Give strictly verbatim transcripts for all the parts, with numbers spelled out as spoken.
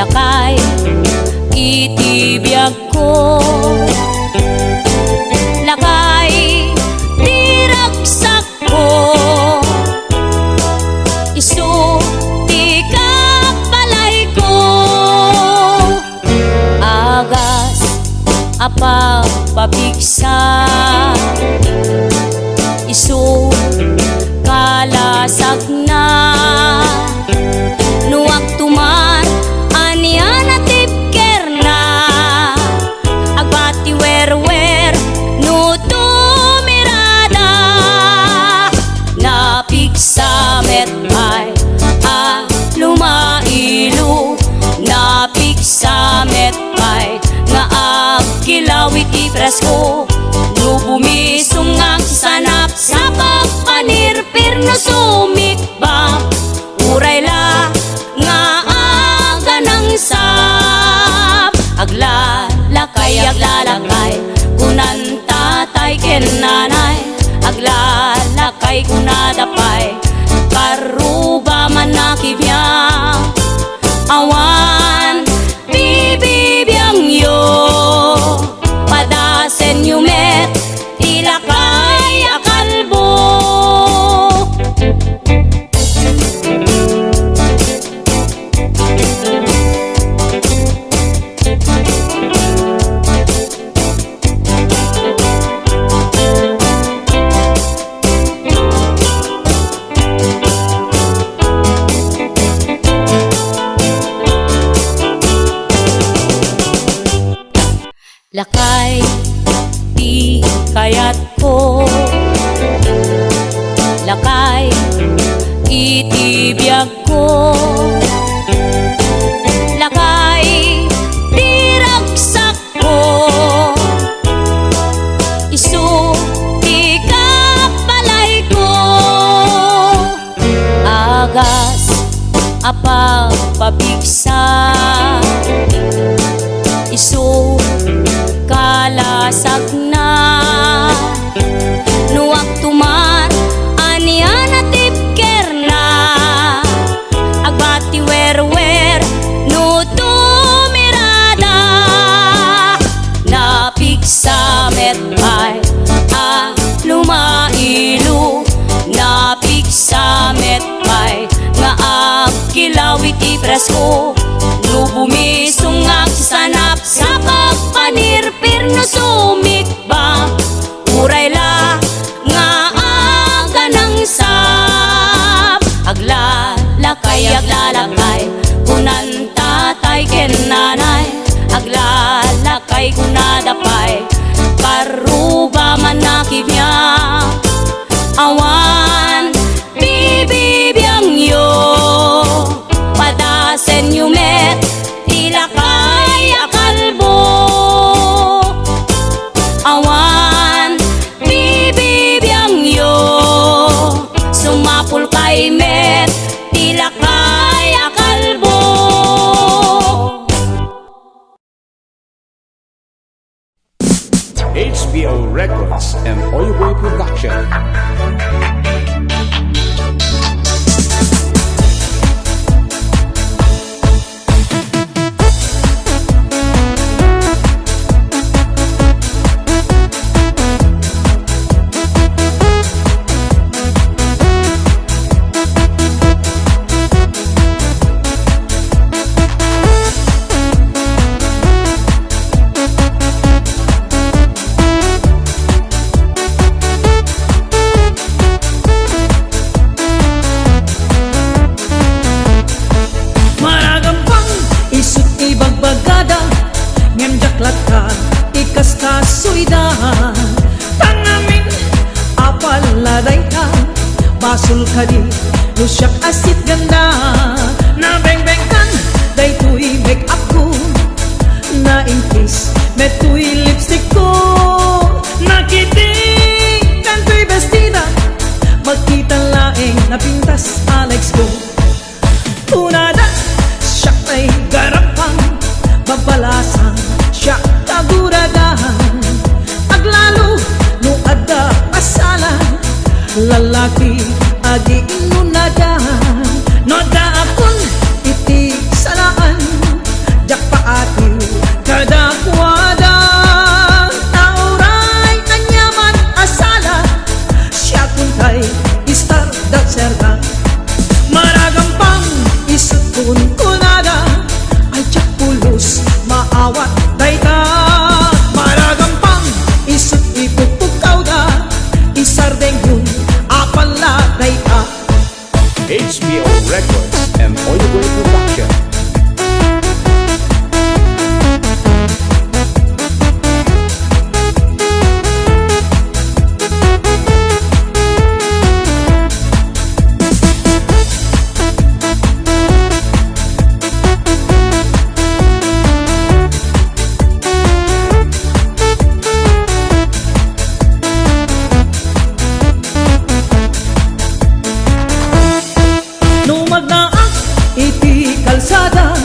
Lakay iti biagko, lakay ti ragsakko, isu ti kabalayko. Agas a pagpapigsa, isu kalasagna. No agtumar ania natibkerna, agbati werwer no tumirada. Napigsa met pay a lumailo, napigsa met pay nga agkilaw iti presko. No bumisong nga agsanap, sapag panirpir no sumikbap, uray la nga aganangsap. Aglalakay, aglalakay, kunan tatay ken nanay. Aglalakay kunada pay, karuba man a kibiang. Awan bibibiangyo, padasenyo met ti lakay a kalbo. Lakay ti kayatko, lakay iti biagko, lakay ti ragsakko, isu ti kabalayko. Agas a pagpapigsa, isu kalasagna. No agtumar ania natibkerna, agbati werwer no tumirada. Napigsa met pay a lumailo, napigsa met pay nga agkilaw iti presko. No bumisong nga agsanap, sapag panirpir no sumikbap, uray la nga aganangsap. Aglalakay, aglalakay, kunan tatay ken nanay. Aglalakay kunada pay, karuba man a kibiang. Awan bibibiangyo, padasenyo met ti lakay a kalbo. Awan bibibiangyo, sumapulkay met ti lakay a kalbo. H B O Records and Oiboy Production. Maragampang isu't ibagbagada, ngem diak latta ikaskasuyda. Tangamin a pala dayta, basol kadi no siak a sitganda. Nabengbengkan daytoy make-up ko, naingkis met toy lipstick ko. Nakitingkan toy bestida, makita laeng napintas a likes ko. Kunada, siak tay garampang, babalasan, siak kaguragan. Aglalo no adda pasalan, lalaki agiinnunadan. No adda akon iti salaan, Iti kalsada,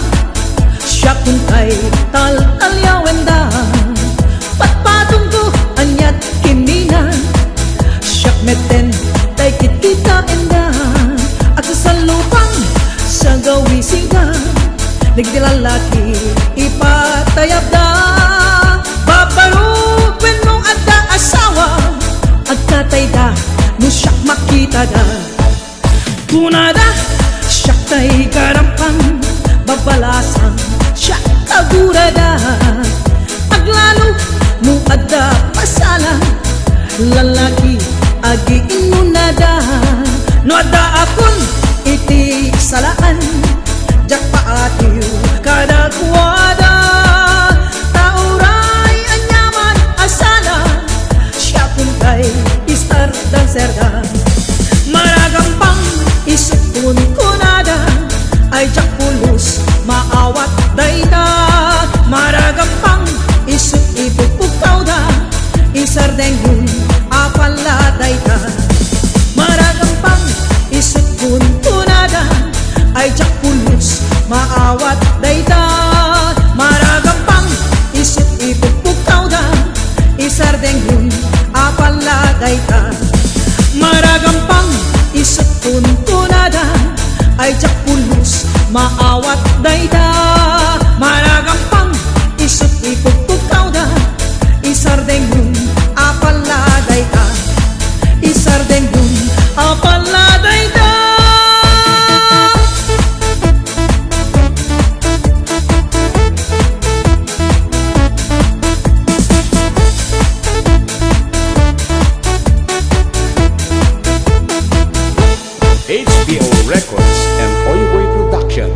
siak untay taltaliawenda. Patpatongko aniat kinina, siak metten tay kitkitaenda. Agsasalupang sa gawisingda, dagiti lallaki ipatayabda. Babbaro wenno adda asawa, agtatayda no siak makitada. Kunada, siak tay karampang, babbalasang siak agurada. Aglalo no adda pasala, lallaki agiinnunada. No adda apon iti salaan, diak paatiw kadakuada. Ta uray aniaman a sala, siak untay star dancerda. Maragampang isut' kunkunada, ay diak pulos maawat dayta. Maragampang isut' ipukpukkawda, isardengyon a palla dayta. Maragampang isut' kunkunada, ay diak pulos maawat dayta. Maragampang isut' ipukpukkawda, isardengyon a palla dayta. Maragampang isut' kunkunada, ay diak pulos maawat dayta. Maragampang isut' ipukpukkawda, isardengyon a palla dayta. Isardengyon a palla dayta. H P O Records and Oyboy Production.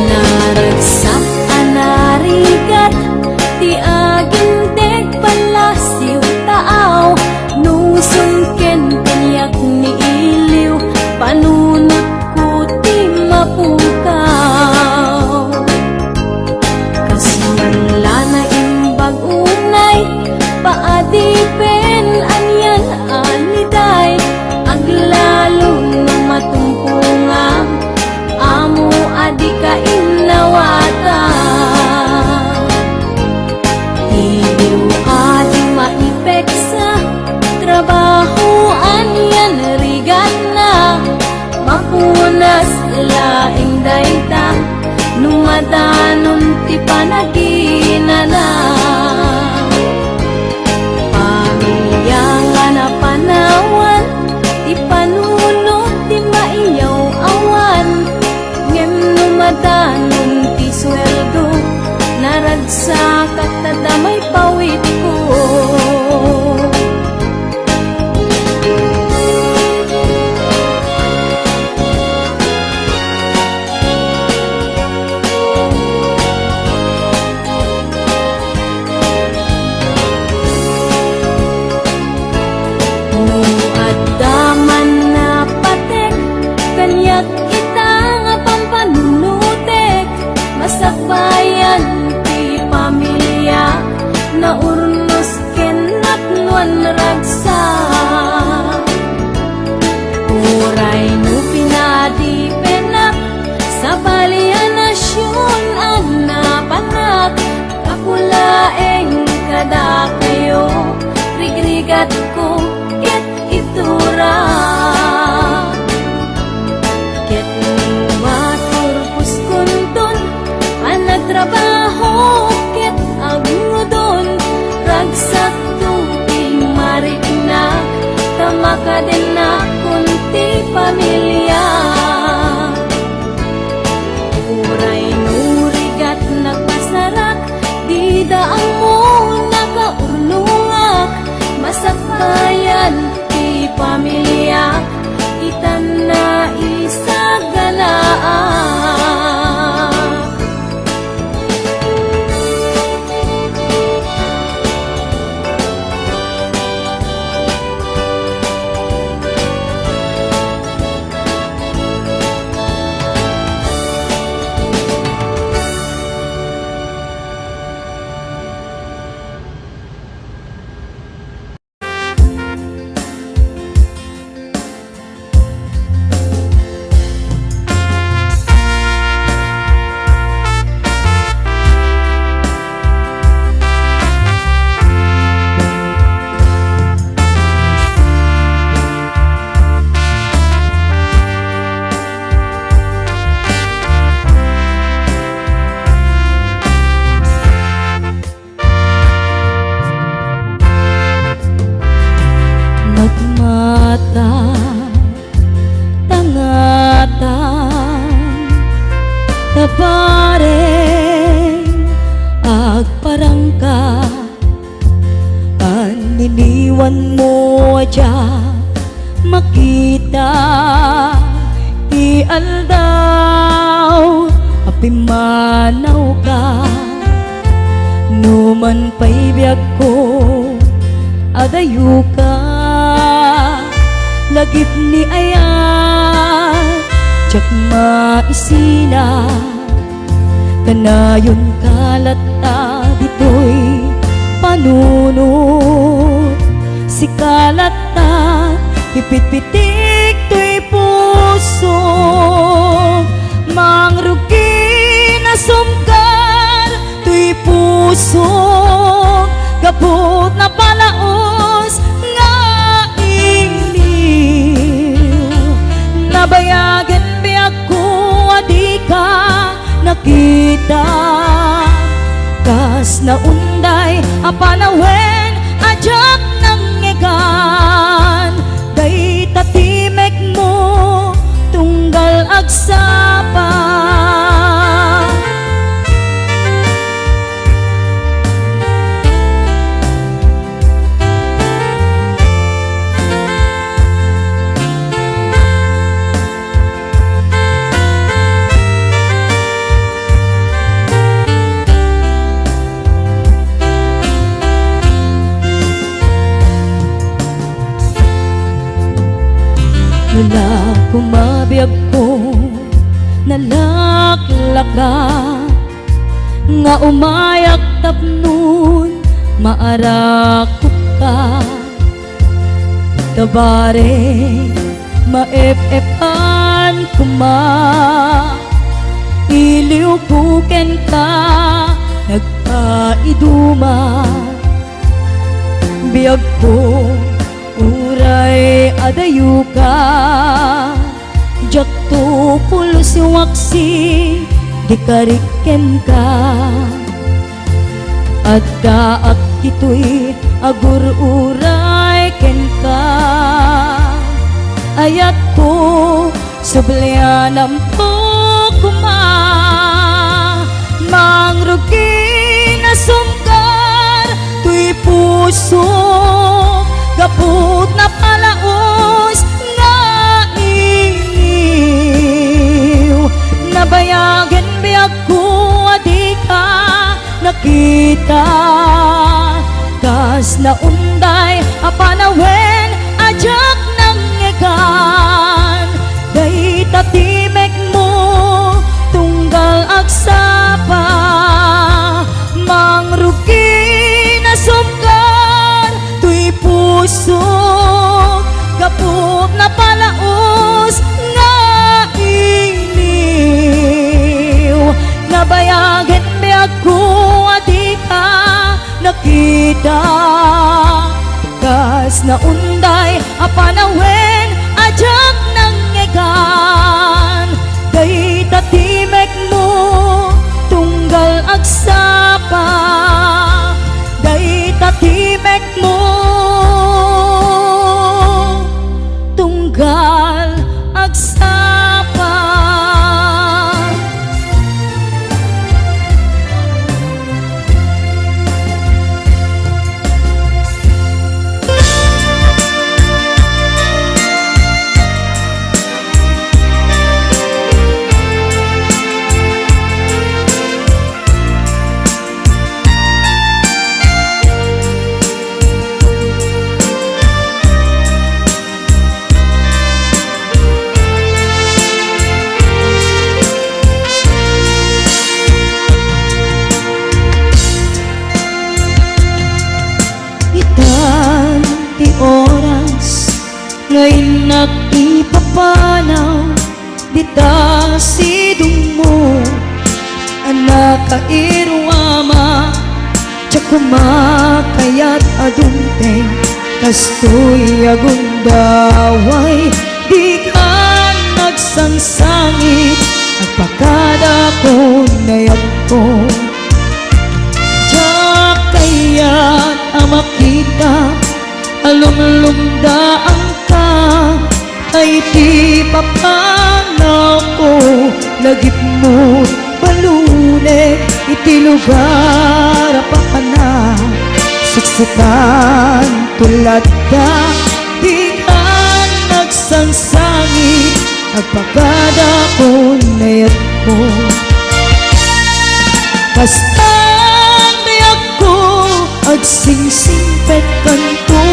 Naragsak a narigat ti aginteg, palasiw, taaw, nuson ken kaniak ni iliw, panunotko ti mapukaw. Kas man la naimbag unay, paadipen anian a liday, aglalo no matumpongam, ammo a dika innawatan. Iliw a di maipeksa, trabaho anian rigatna, mapunas laeng dayta, no madanon ti panaginana. Pamilia nga napanawan, ti panunot ti maiyaw-awan, ngem no madanon ti sueldo, naragsakak ta damay pawitko. No adda man napatek kaniak ita nga pampanunotek, masakbayan ti pamilia, naurnos ken napnoan ragsak. Uray no pinadipenak, sabali a nasion a napanak, gapu laeng kadakayo, rigrigatko ket iturak. Ket no maturposkonton a nagtrabaho ket agngudon, ragsakto ti mariknak, ta makadennakon ti pamilia. Uray no rigat nagpasarak, dida ammo nakaurnongak, masakbayan ti pamiliak, itan naisaganaak. Bareng agparangka, anniniwanmo a diak makita ti aldaw a pimmanawka. Numan pay biagko, adayoka, lagip ni ayat, diak maisina. Kanayonka latta ditoy panunot, sika latta ipitpitik toy pusok. Mangrugi, nasumgar toy pusok, gapu ta napalaos nga inniw. Nabayagen biagko a dika nakita. Kas naunday a panawen a diak nangngegan, dayta timekmo tunggal agsapa. Nalako mabiagko, nalaklaka, nga umayak tapnon maarakopka. Tabareng maep-epan koma, iliwko kenka nagpaiduma. Biagko, uray adayoka, diakto pulos waksi di karik kenka. Addaak ditoy agur-uray kenka. Ayatko, sublianamko koma. Mangrugi, nasumgar toy pusok, gapu ta napalaos nga inniw. Nabayagen biagko a dika nakita. Kas naunday a panawen a diak nangngegan, dayta timekmo tunggal agsapa. Mangrugi, nasumgar toy pusok, gapu ta napalaos nga inniw. Nabayagen biagko a dika nakita. Kas naunday a panawen a diak nangngegan, dayta timekmo tunggal agsapa. Dayta timekmo tunggal agsapa. Itan ti oras nga innak ipapanaw dita sidongmo a nakairuama. Diak koma kayat a dumteng kastoy a gundaway. Dika nagsangsangit, agpakada kon nayatko. Diak kayat a makita a lumlumdaanka, ay ti papanawko, lagipmo Balunek iti lugar a papanak, suksukan, tuladda, dikan nagsangsangit, agpakada kun nayatmo. Kastan riakko, agsingsingpet kanto.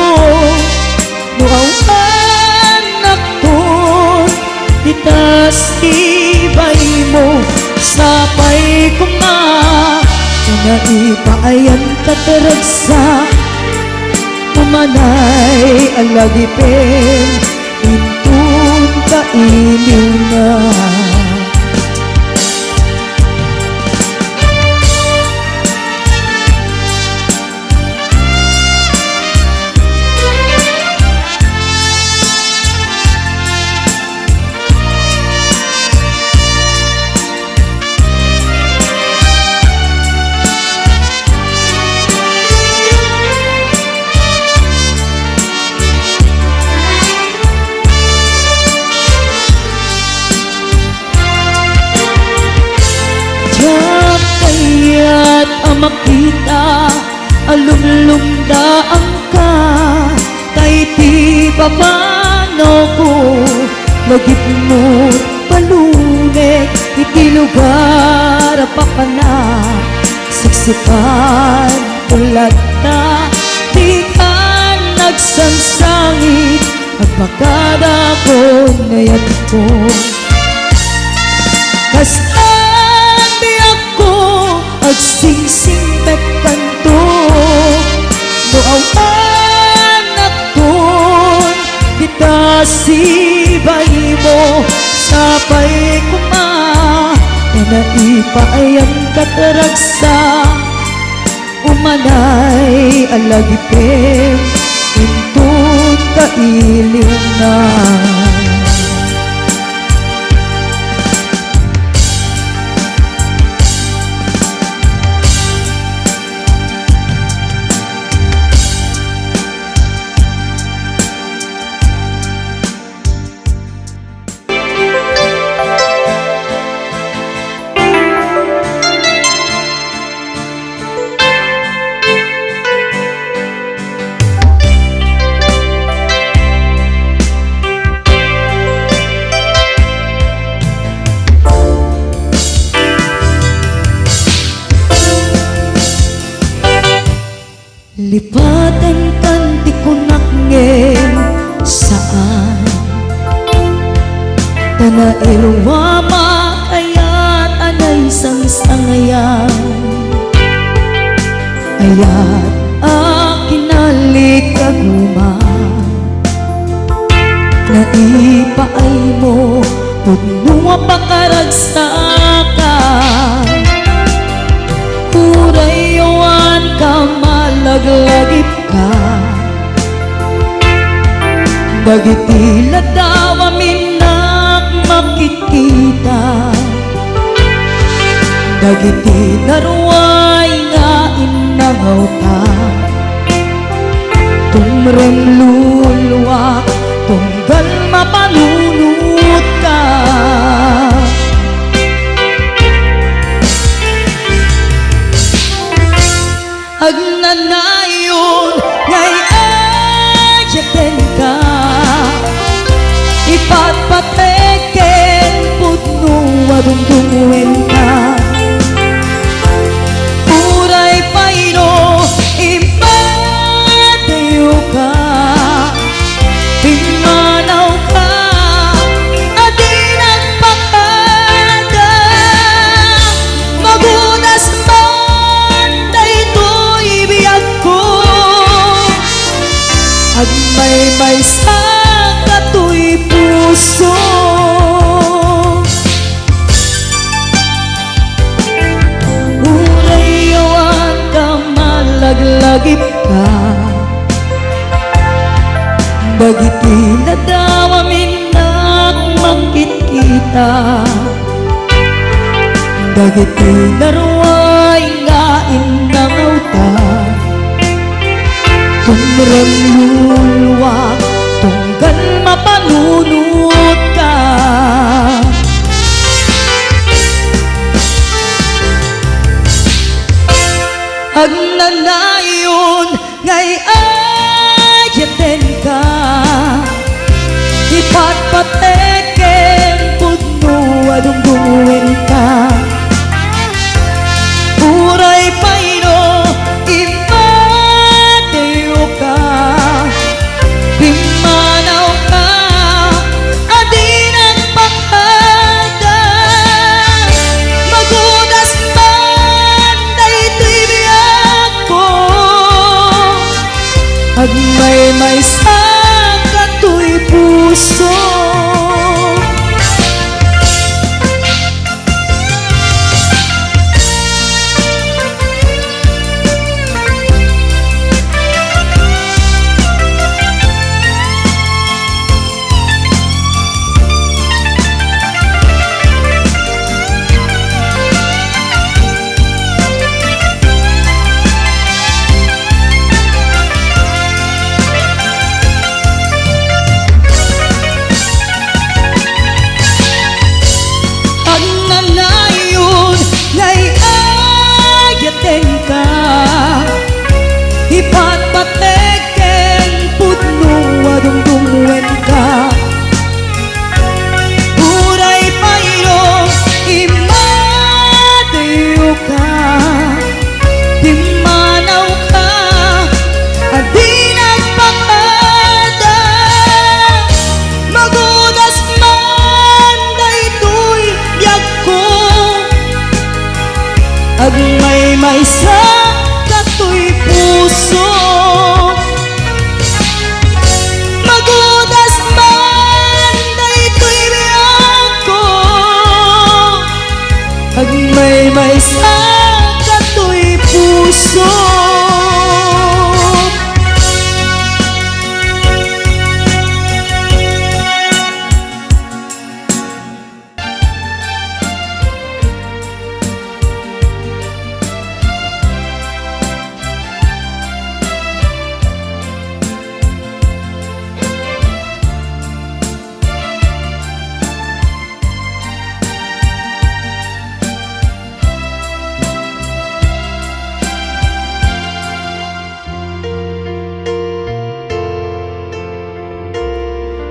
No awan nakton, ditas ti baymo, sapay koma, ta naipaayam ket ragsak, umanay a lagipen, inton kailiwna. Diak kayat a makita a lumlumdaanka, ta iti papanawko, lagipmo, balunek iti lugar a papanak, suksukan, tuladda, dikan nagsangsangit, agpakada kun nayatmo. Kastan riakko, agsingsingpet kanto. No awan nakton, ditas ti baymo, sapay koma, ta naipaayam ket ragsak, umanay a lagipen, inton kailiwna. Lipatenkan ti kunak ngem saan. Ta nairuamak ayat a naisangsangayan. Ayat a kinalikaguman. Naipaaymo pudno a pakaragsakan. Uray awan ka malaglagipka. Dagiti ladaw a minnak makitkita. Dagiti naruay nga innangawta. Tumrem luluak tunggal mapanunotka. Agnanayon nga iyatenka, ipatpatek ken pudno a dumdumngenta. Uray pay no impadayoka, pimmanawka a di nagpakada. Magudas man daytoy biagko, agmaymaysa katoy puso. Uray awan ka malaglagipka, dagiti ladaw a minnak makitkita. Dagiti naruay nga innangawta, tumrem luluak tunggal mapanunotka. Patpatek ken pudno a dumdumwenka. Uray pay no immadayoka, pimmanawka a di nagpakada. Magudas man daytoy biagko, agmaymaysa katoy puso. Agnanayon nga iyayatenka, ipatpatek ken pudno a dumdumwenka. Uray pay no immadayoka, pimmanawka a di nagpakada. Magudas man daytoy biagko, agmaymaysa katoy puso. Magudas man daytoy biagko, agmaymaysa katoy puso.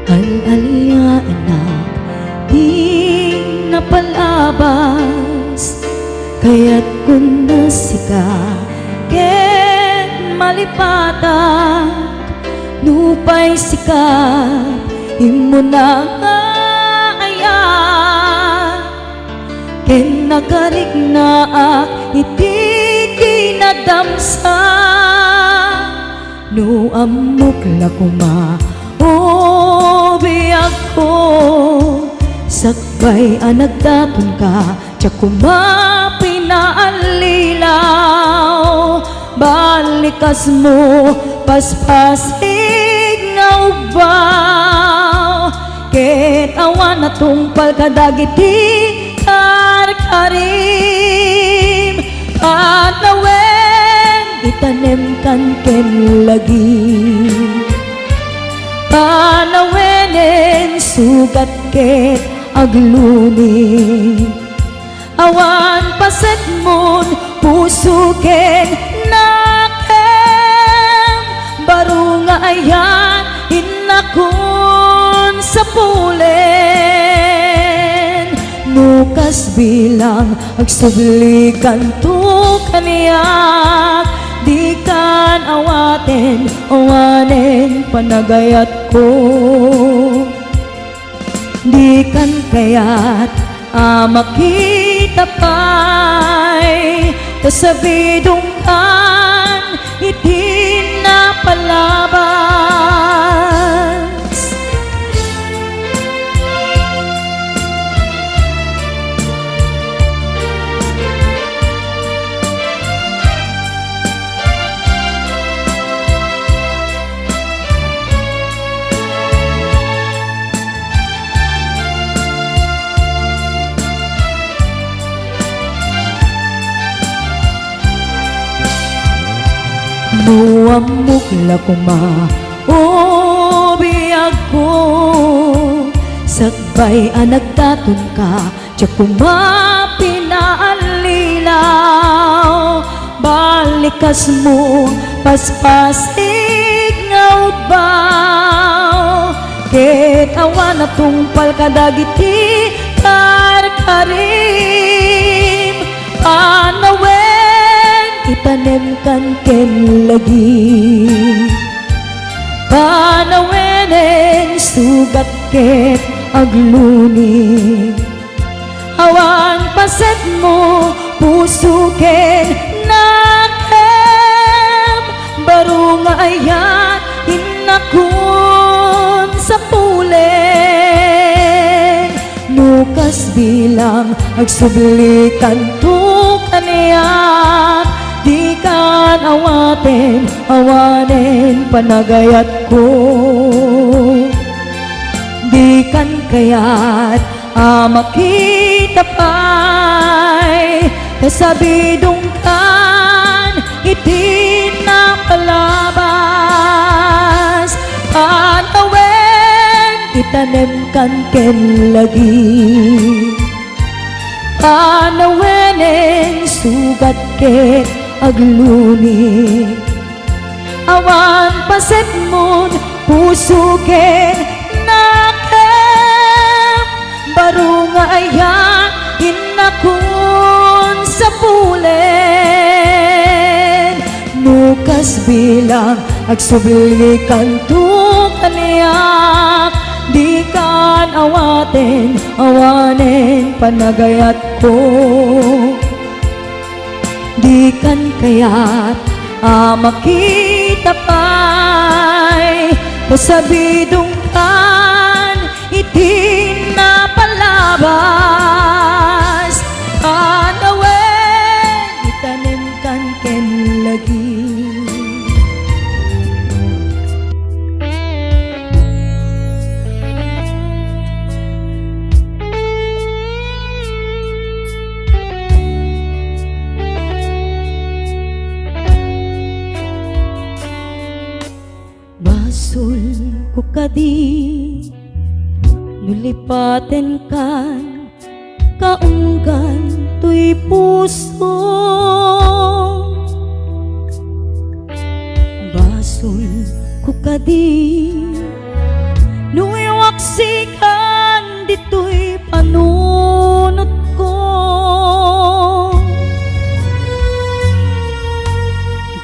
Al-alia, anak, di napalabas. Kayatkon na sika, ket malipatak, nupay sika, immuna nga ayat. Ken nakariknaak iti kinadamsa. No ammok la koma, o biagko, sakbay a nagdatonka, diak koma pinaallilaw. Balikasmo, paspasig nga ubbaw, ket awan a tungpal kadagiti karkarim. Panawen, itanemkan ken lagi. Panawenen, sugat ket agluni. Awan pasekmon, puso ken nakem, baro nga ayan, innakon sapulen. No kas bilang agsublikanto kaniak, dikan awaten, awanen panagayatko. Dikan kayat a makita pay, ta sabidongkan iti napalabas. No ammok la koma, o biagko, sakbay a nagdatonka, diak koma pinaallilaw. Balikasmo, paspasig nga ubbaw, ket Awan natungpal kadagiti karkarim, panawen itanemkan ken lagim. Panawenen sugat ket agluni. Awan pasetmo, puso ken nakem, baro nga ayat, innakon sapulen. No kas bilang, agsubli kanto kaniak, dikan awaten, awanen panagayatko. Dikan kayat a makita pay, kasabidongkan iti napalabas. Panawen itanemkan ken lagim. Panawenen sugat ket agluni. Awan pasetmon, puso ken nakem, baro nga ayat, innakon sapulen. No kas bilang, agsubli kanto kaniak, dikan awaten, awanen panagayatko. Dikan kayat a makita pay, pasabidongkan iti napalabas. Panawen itanemkan ken lagim. Basolko kadi no lipatenkan kaunggan toy puso. Basolko kadi no iwaksikan ditoy panunotko.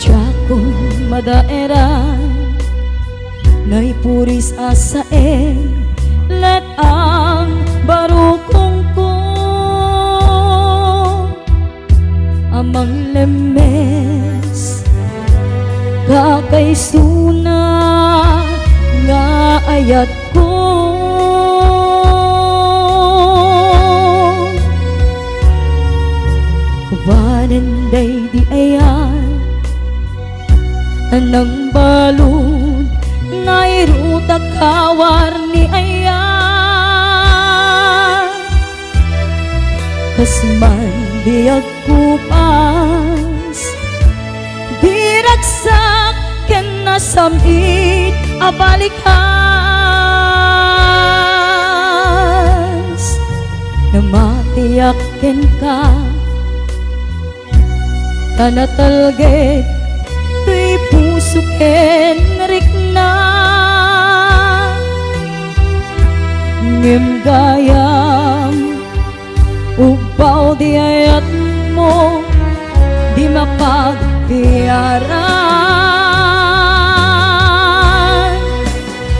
Diakon madaeran naipuris a saen, let-ang baro kongkong a manglemmes, kakaisuna nga ayatko. Kubanen daydi ayat a nangbalud, nairutak a warni ayat. Kas man di agkupas, di ragsak ken nasam-it a balikas. Namatiak kenka, ta natalged toy puso ken rikna. Ngem gayam, ubbaw di ayatmo, di mapagtiaran.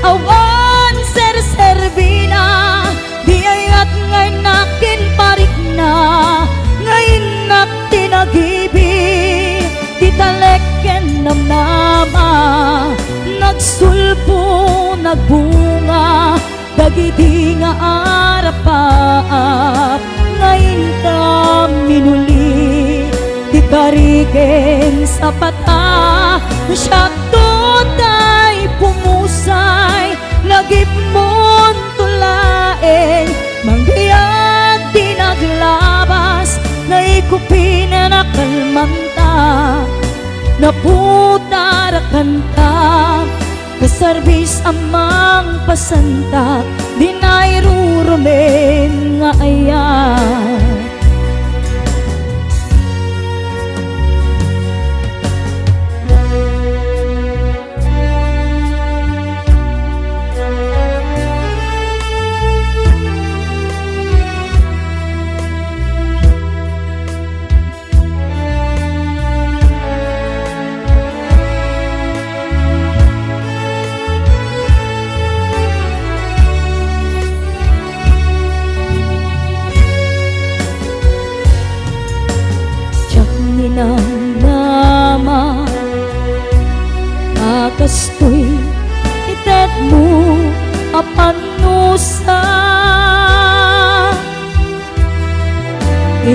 Awan serserbina, di ayat nga innak ken parikna, nga innak ti nagibi, ti talek ken namnama, nagsulpo, nagbunga, dagidi nga arapaap nga inta minuli, ti kari ken sapata, siakto tay pumusay, lagipmon tulaeng, mangbiag ti naglabas, naikupin a nakalmanta, naputar a kanta, kasarbis a mangpasantak, di nairurumen nga ayat.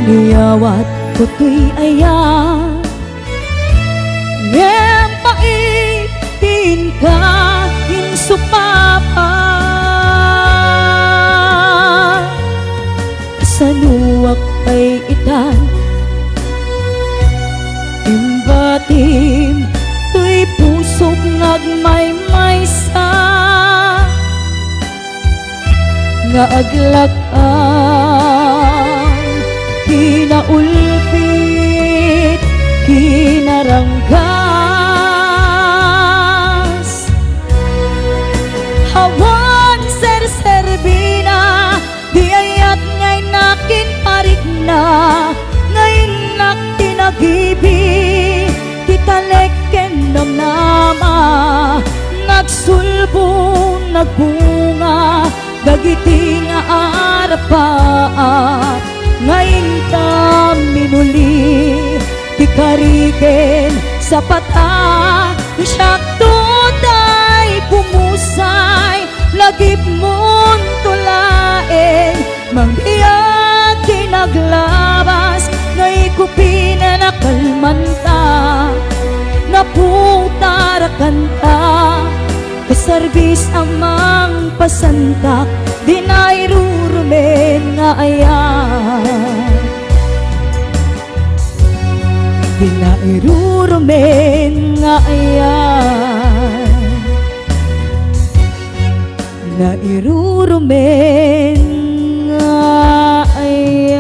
Iyawatko toy ayat, ngem pait ti inka insupapa. Kasanoak pay itan? Imbatim toy pusok nga agmaymaysa, nga aglak-am kinaulpit, kinaranggas. Awan serserbina, di ayat nga innak inparikna, nga innak ti nagibi, ti talek ken namnama, nagsulbo, nagbunga, dagiti nga arapaat, nga inka minuli, ti kari ken sapata, siakto tay pumusay, lagipmon to laeng, mangbiag ti naglabas, nga ikupinen a kalmanta, nga putarakanta, kasarbis a mangpasantak, di nairurumen nga ayat. Di nairurumen nga ayat. Nairurumen nga ayat.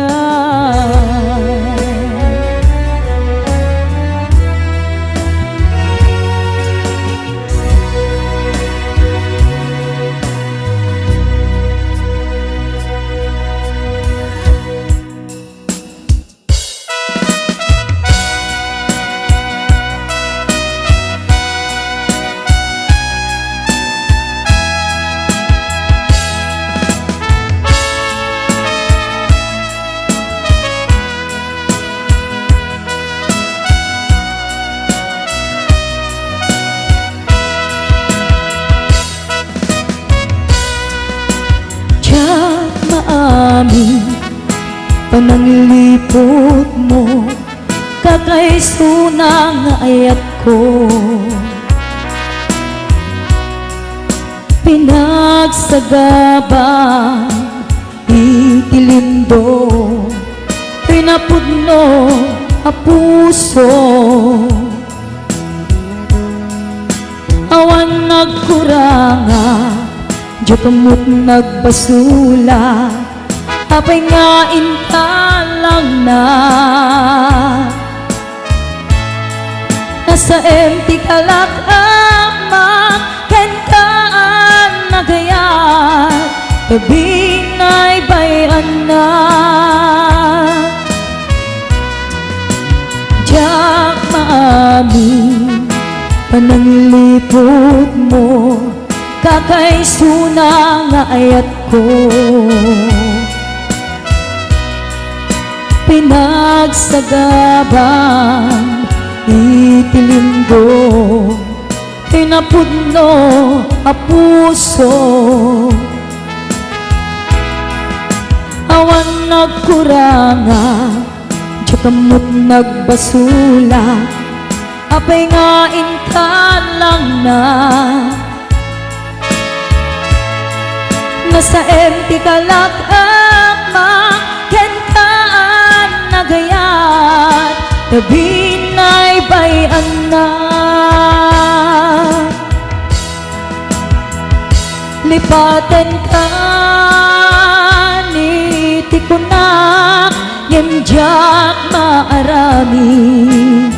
Diak maamin panangliputmo, kakaisuna nga ayatko. Pinagsagaba iti lindo, pinapudno a puso. Awan nagkuranga, diak met nagbasula, apay nga intalangna. Nasaem ti kalak-amak kenka a nagayat, ta binaybay-anna. Diak maamin panangliputmo, kakaisuna nga ayatko. Pinagsagabam iti lindo, pinapudno a puso. Awan nagkuranga, diak met nagbasula, apay nga intalangna. Nasaem ti kalak-amak kenka a nagayat, ta binaybay-anna. Lipatenka ni ti kunak, ngem diak maaramid.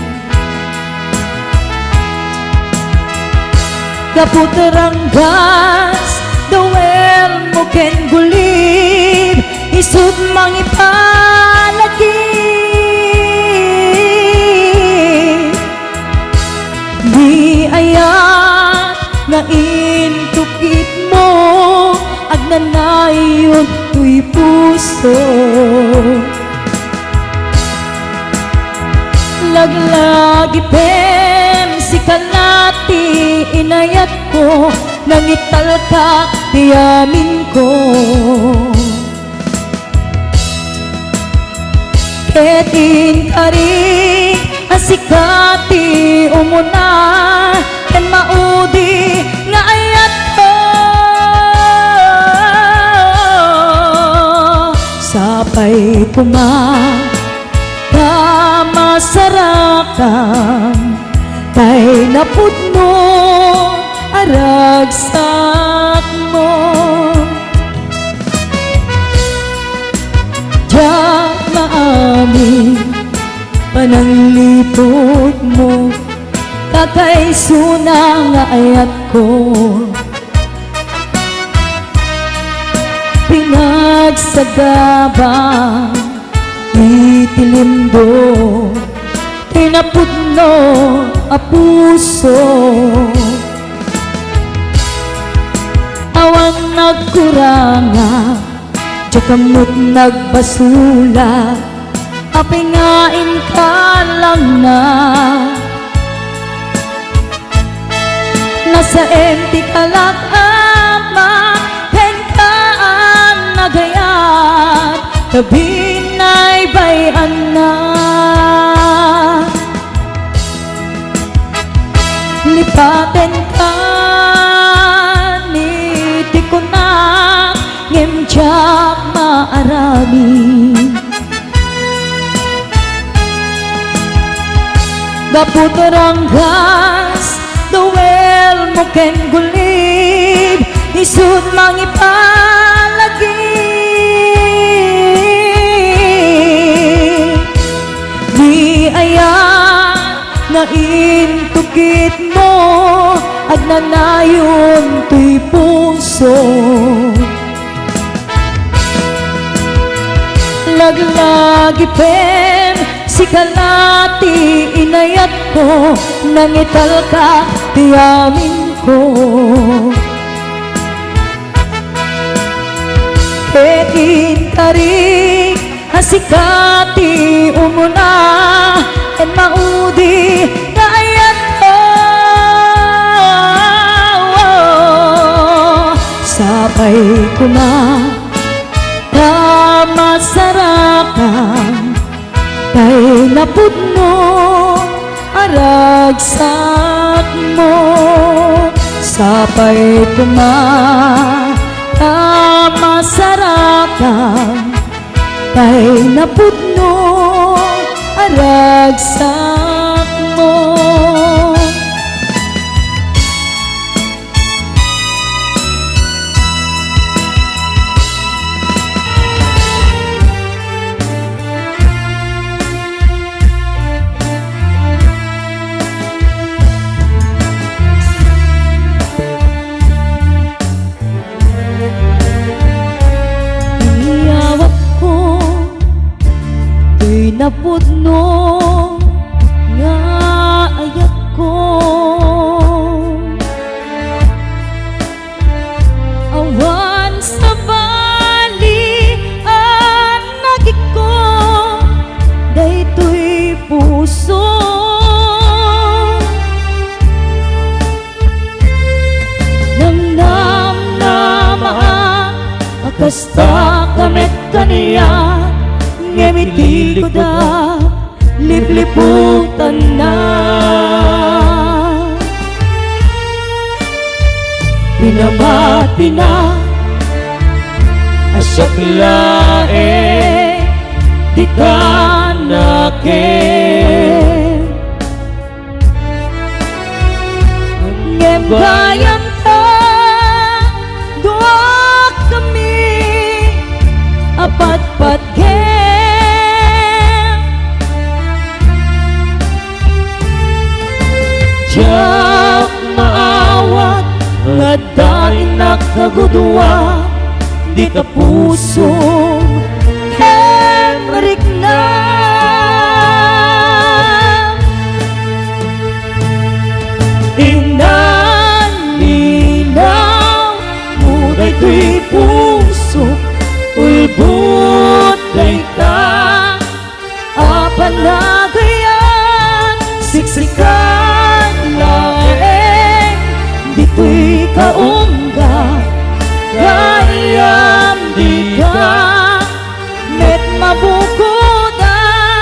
Gapu ta ranggas, dawelmo ken gulib, isut' mangipalagip. Di ayat nga intukitmo, agnanayon toy puso. Laglagipem, sika la ti inayatko, nangitalka ti aminko. Ket inkari a sika ti umuna ken maudi nga ayatko. Sapay koma ta masarakan tay napudno a ragsakmo. Diak maamin panangliputmo, kakaisuna nga ayatko. Pinagsagaba iti lindo ti napudno a puso. Awan nagkuranga, diak met nagbasula, apay nga inka langna. Nasaem ti kalak, Ama, kenka a nagayat, ta binaybay-anna. Lipatenka ni ti kunak, ngem diak maaramid. Gapu ta ranggas, dawelmo ken gulib, isut' mangipalagi. Ni aya nga intukitmo, agnanayon toy puso. Laglagipen, sika la ti inayatko, nangitalka ti aminko. Ket inkarik a sika ti umuna ken maudi nga ayatko. Sapay koma ta masarakan tay napudno a ragsakmo. Sapay koma ta masarakan tay napudno a ragsakmo. Iyawatko toy napudno nga ayatko. Awan sabali a nagikko daytoy puso. Nangnamnamaak a kasta ka met kaniak, ngem iti likudak, lipliputanna. Pinamatina a siak laeng ti kanakem. Ngem gayam ta, duakami a patpatgem. Diak maawat nga adda innak a gudua, dita pusom ken riknam. Inaninaw mo daytoy puso, ulbod dayta a panagayat, siksikan laeng ditoy kaungga, gayam dika met mabukodan.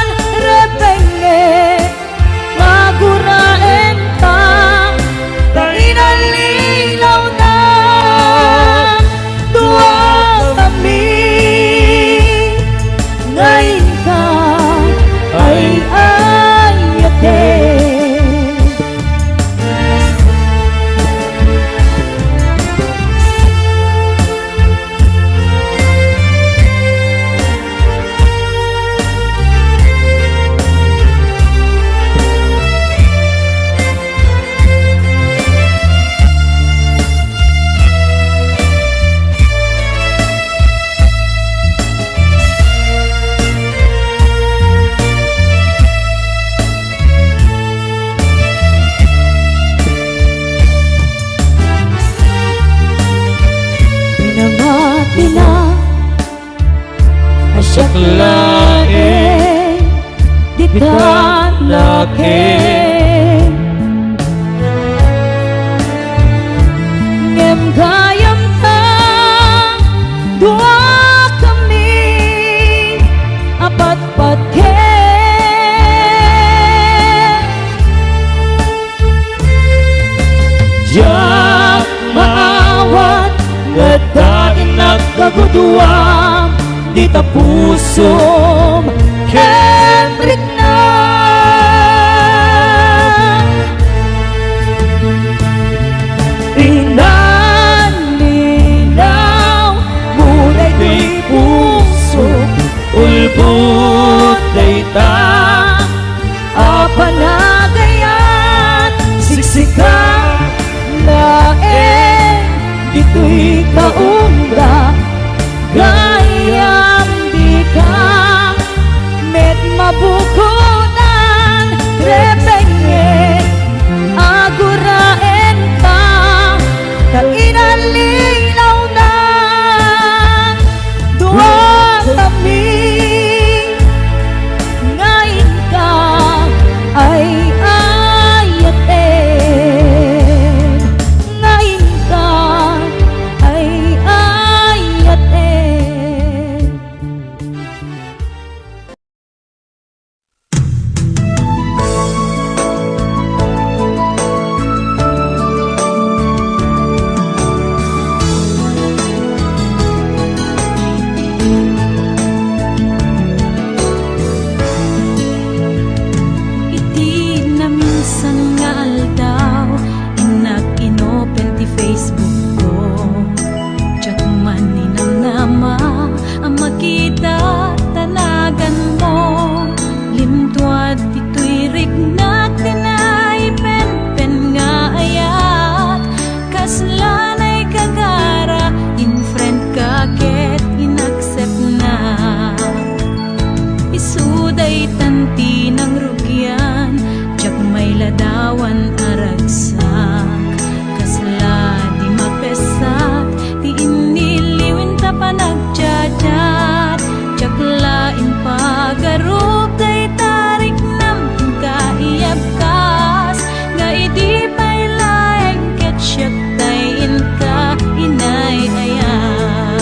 Tanaken. Ngem gayam ta duakami a patpatgen. Diak maawat, ngata innak kaguduam, dita pusom ken rikna. Inaninaw mo daytoy puso, ulbod dayta a panagayat, siksika laeng ditoy kaungga. Gayam dika met mabukodan, repenge, aguraenka, ta inalinaw na duakami. Nga inka ay ayaten, nga inka ay ayaten. Iti naminsan nga aldaw, innak inopen ti Facebook ko. Diak man ninamnama a makita ta naganmo. Limtuad ditoy riknak ti naipenpen nga ayat. Kasla naikagara, in-friend ka ket in-accept na. Isu daytan ti nangrugian, diak mailadawan a ragsak. Kasla di mapessak ti inniliwen ta panagchat-chat. Diak la impagarup dayta riknam, inka iyabkas, nga idi pay laeng ket siak tay inka inay-ayat.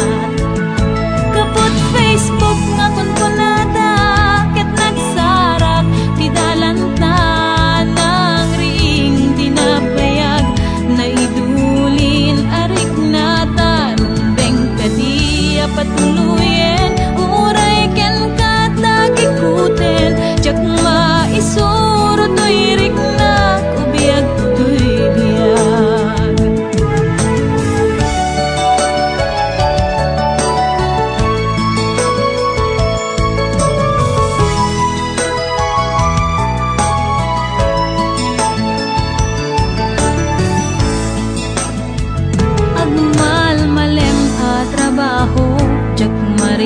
Gapu iti Facebook nga kunkunada ket nagsarak ti dalan ta, nangriing ti nabayag, naidulin a rikna ta rumbeng kadi a patuloyen, uray kenka ta gikuten, diak maisuro toy riknak, ubiag toy biag. Agmalmalem a trabaho, diak mari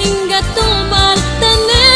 Ingga tungpal tanem.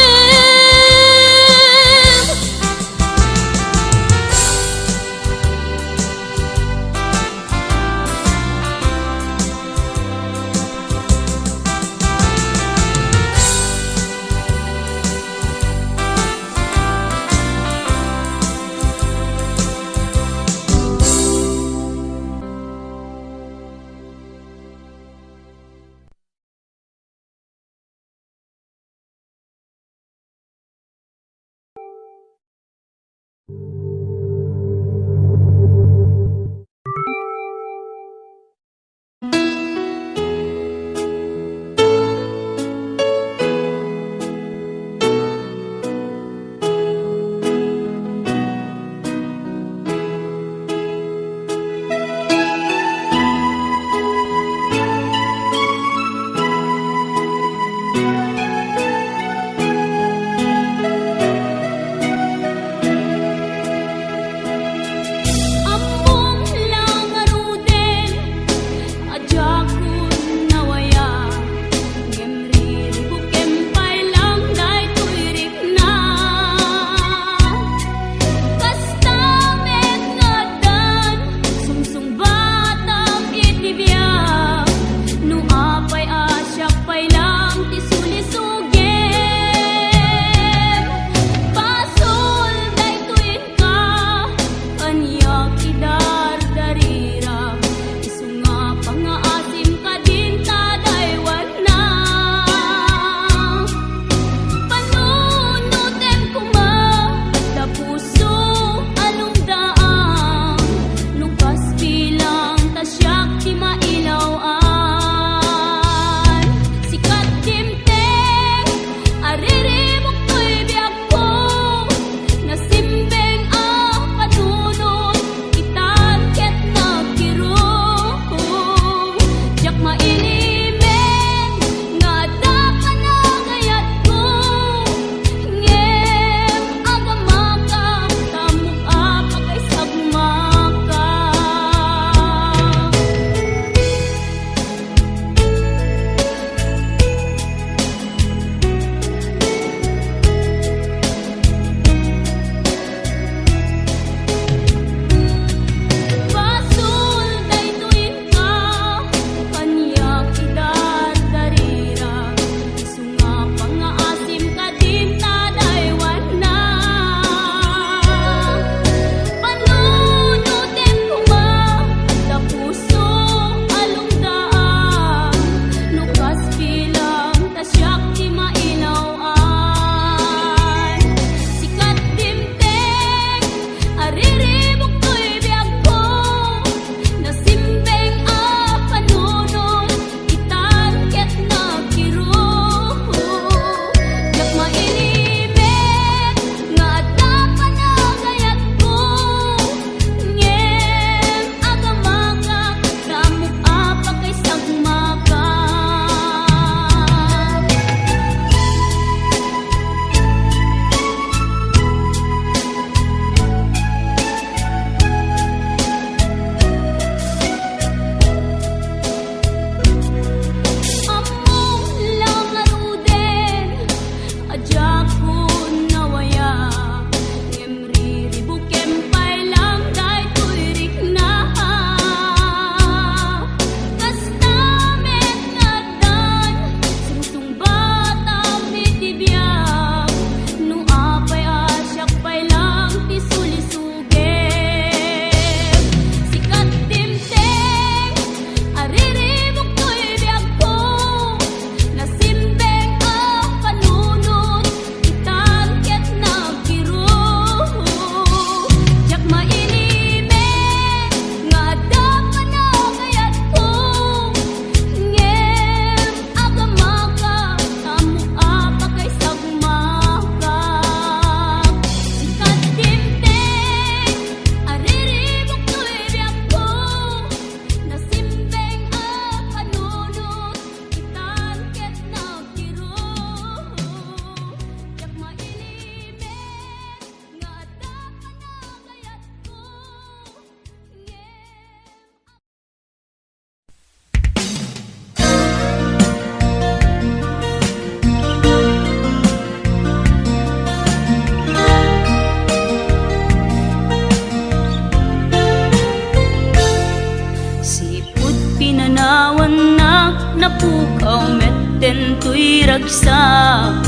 Pukaw met dentoy ragsak,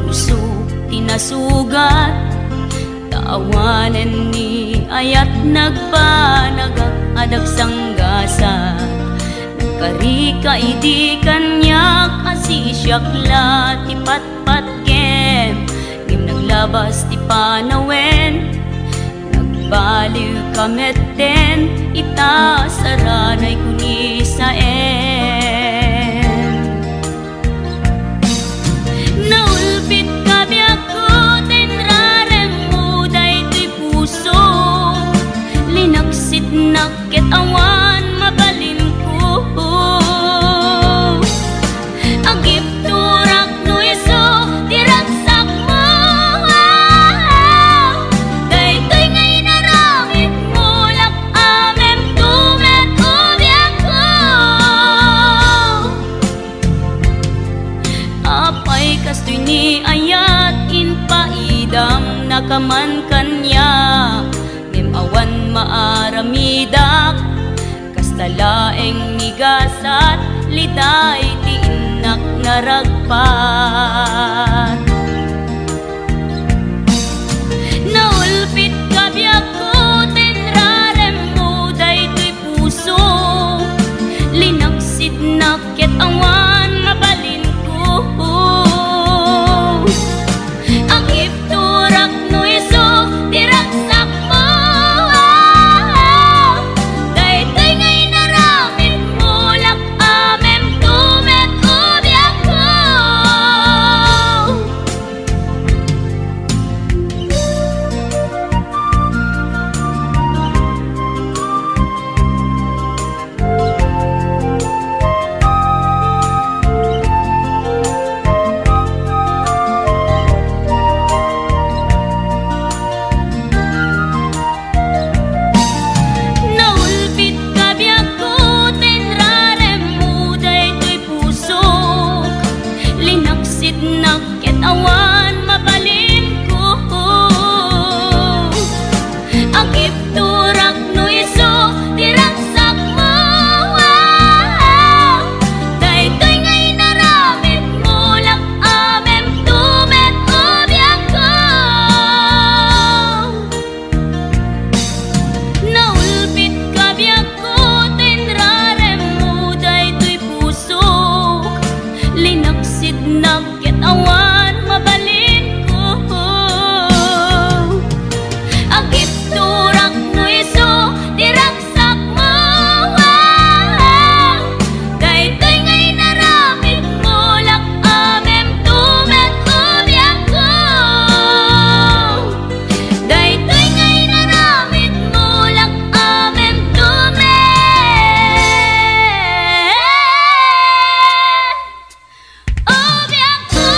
pusok ti nasugat. Ta awanen ni ayat nagbanagak a dagsanggasat. Nagkarika idi kaniak a sisiak la ti patpatgem, ngem naglabas ti panawen. Nagbaliwka metten ita saranay kunisaen. Naulpitka biagko ta inraremmo daytoy puso. Linaksitnak ket awan mabalinko. Agipturak no isu ti ragsakmo. Daytoy nga inaramidmo, lak-amemto met o biagko. Apay kastoy ni ayat, impaidamnaka man kaniak, ngem awan maaramidak. Kasta laeng ni gasat, liday ti innak naragpat. Naulpitka biagko ta inraremmo daytoy puso. Linaksidnak ket awan mabalinko. Agipturak no isu ti ragsakmo. Daytoy nga inaramidmo, lak-amemto met o biagko. Naulpitka biagko ta inraremmo daytoy pusok. Linaksidnak ket awan mabalinko. Agipturak no isu ti ragsakmo. Daytoy nga inaramidmo, lak-amemto met o biagko. Naulpitka biagko ta inraremmo daytoy pusok. Linaksidnak ket awan mabalinko. Agipturak no isu ti ragsakmo. Daytoy nga inaramidmo, lak-amemto met o biagko. Daytoy nga inaramidmo, lak-amemto met o biagko.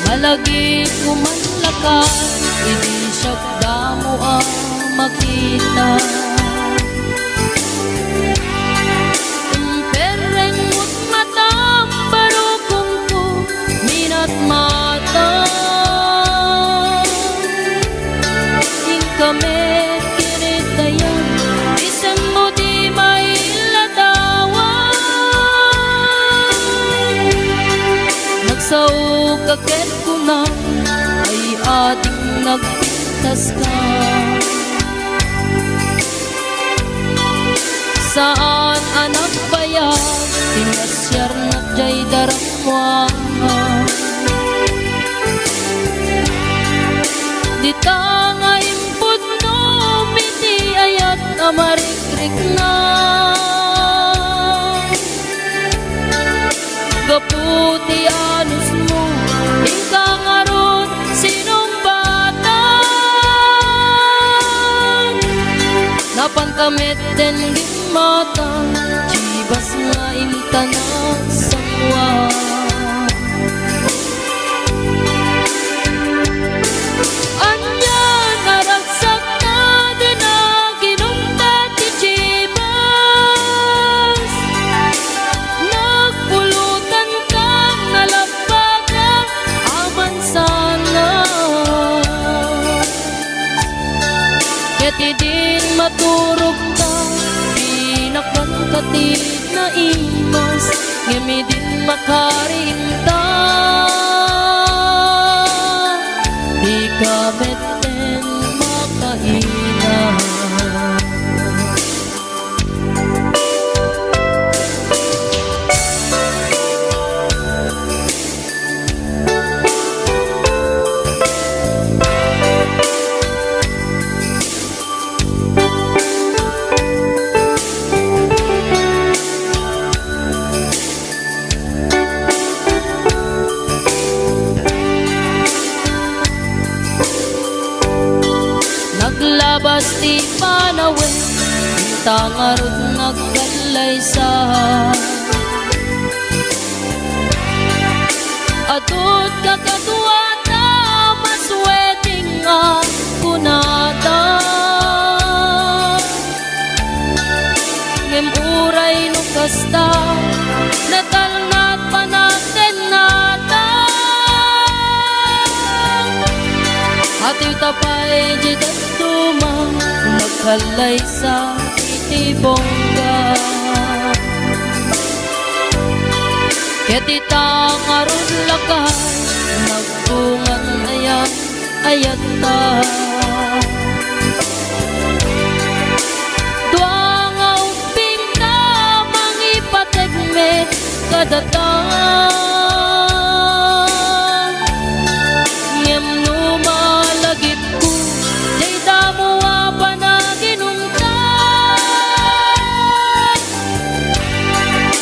Malagipko man lakat, idi siak damo a makita. Imperrengmo't matam, barukongko, minatmata. Inka met ket dayta, isemmo ti mailadawan. Nagsaoka ket kunam, ay, ading nagpintaska. Saan a nagbayag ti nasiarnak diay darammuan. Dita nga impudnom iti ayat a marikrikna. Gapu ti anusmo, inka ngarud sinungbatak. Napanta met denggen Matan, Chivas nga intanak sangwa. Ania naragsak ta di naginumta ti Chivas. Nagpulutan ta nalappagan a mansanas. Ket idin maturogta, pinakanka ti naimas, ngem idin makariingta, dika metten makaina. Naglabas ti panawen, inta ngarud nagkallaysa. Adut kakaduata, mas wedding a kunada. Ngem uray no kasta, natalnat panagtennata. Atiwta pay di dadduma, nagkallaysa iti bongga. Ket ita ngarud lakay, nagbungan aya ayatta. Dua nga ubbingta mangipateg met kadata. Ngem no malagipko, dayta mo a panaginumta.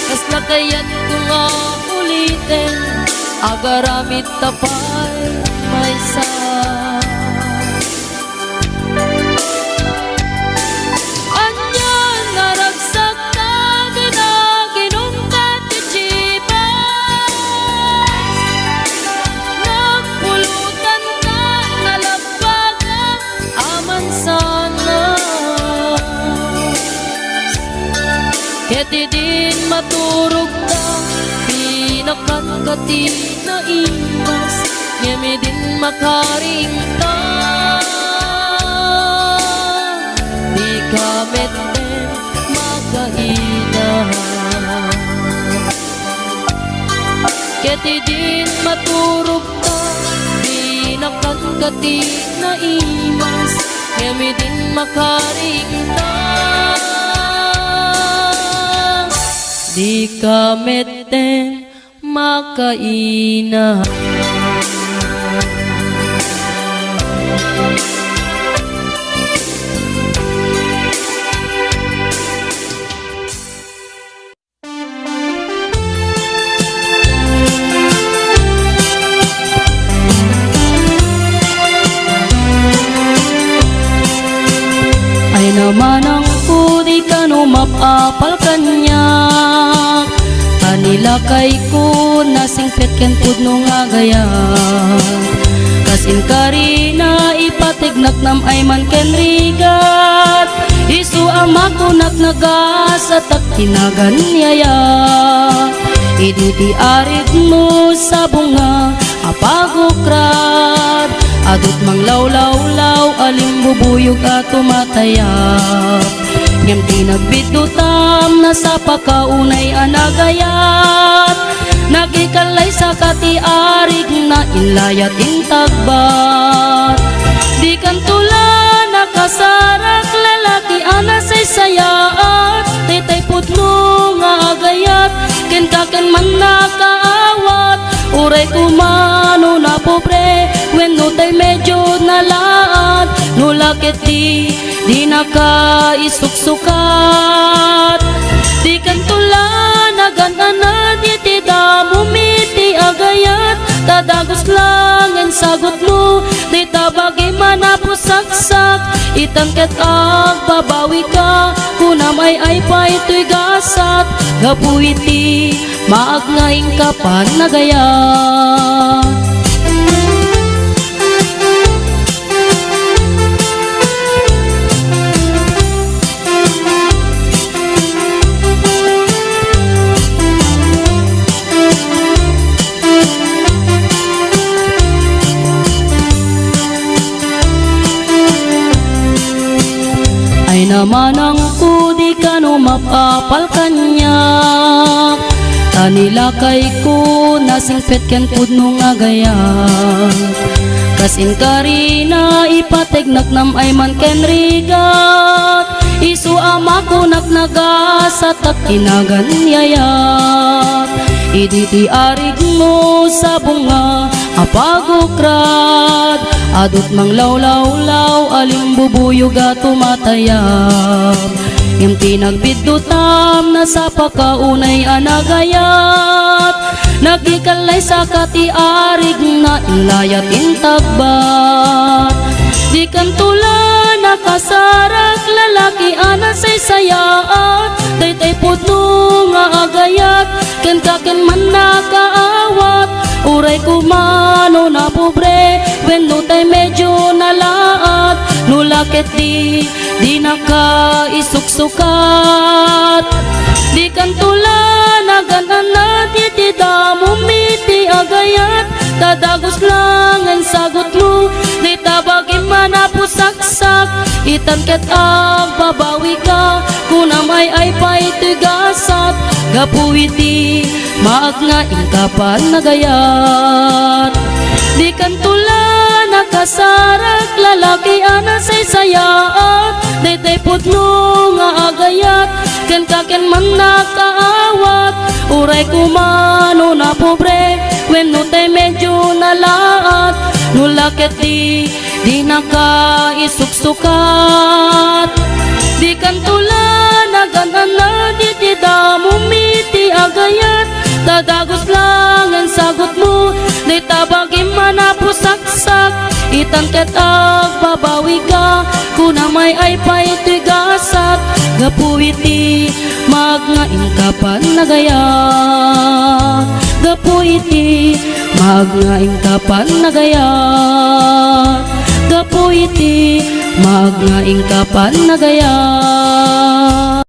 Kasla kayatko nga uliten, agaramid ta pay maysa. Ania naragsak ta di naginumta ti Chivas. Nagpulutan ta nalappagan a mansanas. Ket idin maturogta, pinakanka ti naimas, ngem idin makariingta, dika metten makaina. Ket idin maturogta, pinakanka ti naimas, ngem idin makariingta, dika metten makaina. Ay namanangko, di kano mapapal kaniak. Ta ni lakayko, nasingpet ken pudno nga agayat. Kas inkarina, ipategnaknam ay man ken rigat. Isu a makunak, nagasatak ti naganiayak. Idi ti arigmo, sabong nga a pagukrad. Adut manglawlawlaw a limbubuyog a tumatayap. Ngem ti nagbiddutam, nasapaka unay a nagayat. Nagikallaysa ka ti arigna, inlayat, intagbat. Dikanto la nakasarak, lalaki a nasaysayaat. Daytay pudno nga agayat, kenka ken mannakaawat. Uray koma no napobre, wenno tay medio nalaat, no la ketdi, dinaka isuksukat. Dikanto la nagan-anad iti damo mi ti agayat, ta dagus laeng sagutmo, dayta bagim a napusaksak, iti Itan ket agbabawika, kunam ay ay pay toy gasat, gapu iti maag nga inka panagayat. Ay namanangko, di kano mapapal kaniak, ta ni lakayko nasingpet ken pudno nga gayat. Kas inkarina, ipategnak nam ay man ken rigat. Isu a makunak, nagasatak inagan yayat. Idi ti arigmo sabong nga a pagukrad, adut manglawlawlaw a limbubuyog a tumatayab. Ngem ti nagbiddutam, nasapaka unay a nagayat. Nagikallay saka ti arigna, inlayat intagbat. Di kanto la nakasarak, lalaki a nasaysayaat. Daytay pudno nga agayat, kenka ken man nakaawat. Uray koma no napobre, wenno tay medyo nalaat. No la ket di, dinaka isuksukat. Di kanto la nagan-anad iti damom iti agayat, ta dagus la nga insagutmo, dita bagim a napusaksak. Itan ket agbabawika, kunam ay ay pay toy gasat, gapu iti maag nga inka panagayat. Di kanto la nakasarak, lalaki a nasaysayaat. Daytay pudno nga agayat, kenka ken man nakaawat. Uray koma no napobre, wenno tay medyo nalaat. No la ket di, dinaka isuksukat. Di kanto la nagan-anad iti damom iti agayat, ta dagus la nga insagutmo, dita bagim a napusaksak. Itan ket agbabawika, kunam ay ay pay toy gasat, gapu iti maag nga inka panagayat. Gapu iti maag nga inka panagayat. Gapu iti maag nga inka panagayat.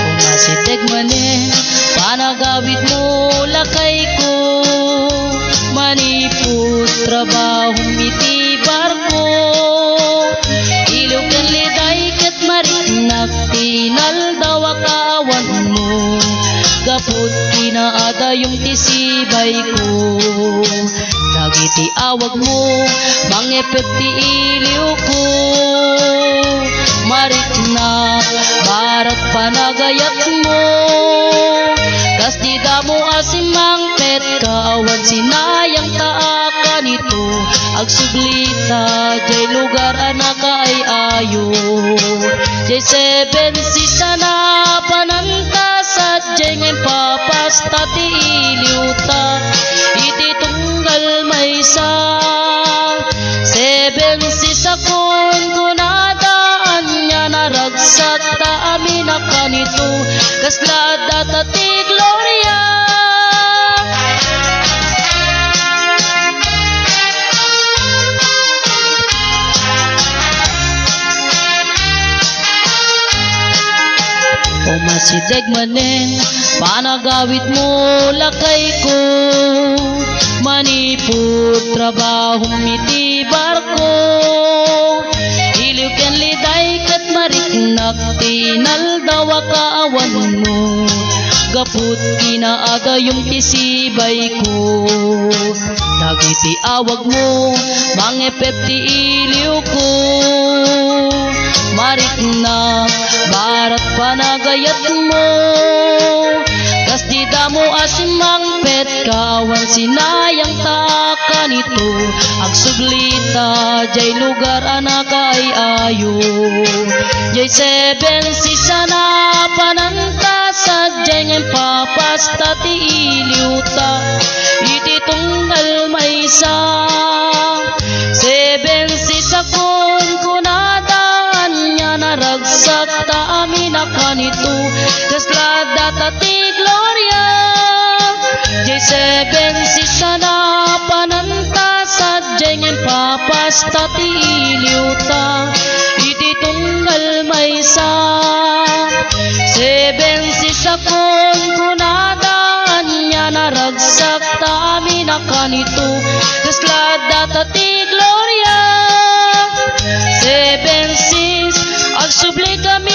Umasideg manen panagawidmo, lakayko, manipud trabahom iti barko. Iliw ken liday ket mariknak ti inaldaw a kaawanmo, gapu ti naadayom ti sibayko. Dagiti awagmo, mangipep ti iliwko. Mariknak, barat panagayatmo. Kas ti damo a simmangpet, kaawan sinayang ta a kanito. Agsublita, jay lugar a nakaay-ayo. Jay Seven Seas a napananta, sadiay nga impapasta ti iliwta iti tunggal maysa. Seven Seas a kunkunada, ania naragsak ta amin a kanito, kasla data ti gloria. Umasideg manen panagawidmo, lakayko, manipud trabahom iti barko. Iliw ken liday ket mariknak ti inaldaw a kaawanmo, gapu ti naadayom ti sibayko. Dagiti awagmo, mangipep ti iliwko. Mariknak, barat panagayatmo. Kas ti Damo a simmangpet ka awan sinayangta a kanito, agsublita jay lugar a nakaay-ayo. Jay Seven Seas a napananta sadiay nga impapasta ti iliwta iti tunggal maysa. Seven Seas a kunkunada, ania naragsak ta amin a kanito, kasla data ti gloria. Jay Seven Seas a napananta sadiay nga impapasta ti iliwta iti tunggal maysa. Seven Seas a kunkunada, ania naragsak ta amin a kanito, kasla data ti gloria. Seven Seas, agsubli kami